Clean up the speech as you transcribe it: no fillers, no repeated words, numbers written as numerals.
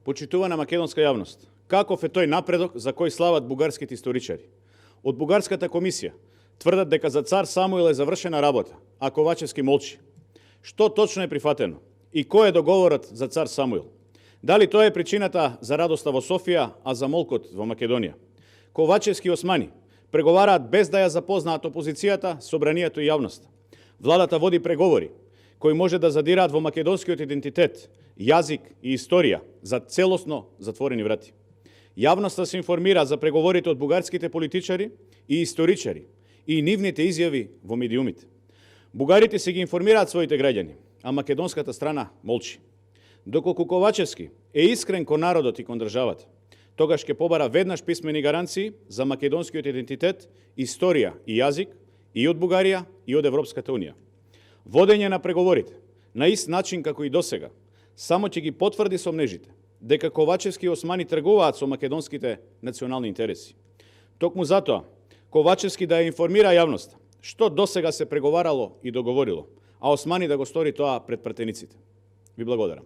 Почитувана македонска јавност, каков е тој напредок за кој слават бугарските историчари? Од Бугарската комисија тврдат дека за цар Самуил е завршена работа, а Ковачевски молчи. Што точно е прифатено? И кој е договорот за цар Самуил? Дали тоа е причината за радоста во Софија, а за молкот во Македонија? Ковачевски и Османи преговараат без да ја запознаат опозицијата, собранието и јавноста. Владата води преговори кои може да задираат во македонскиот идентитет, јазик и историја за целосно затворени врати. Јавноста се информира за преговорите од бугарските политичари и историчари и нивните изјави во медиумите. Бугарите се ги информираат своите граѓани, а македонската страна молчи. Доколку Ковачевски е искрен кон народот и кон државата, тогаш ќе побара веднаш писмени гаранции за македонскиот идентитет, историја и јазик и од Бугарија и од Европската Унија. Водење на преговорите на ист начин како и досега само ќе ги потврди сомнежите дека Ковачевски и Османи тргуваат со македонските национални интереси. Токму затоа Ковачевски да ја информира јавноста што досега се преговарало и договорило, а Османи да го стори тоа пред пратениците. Ви благодарам.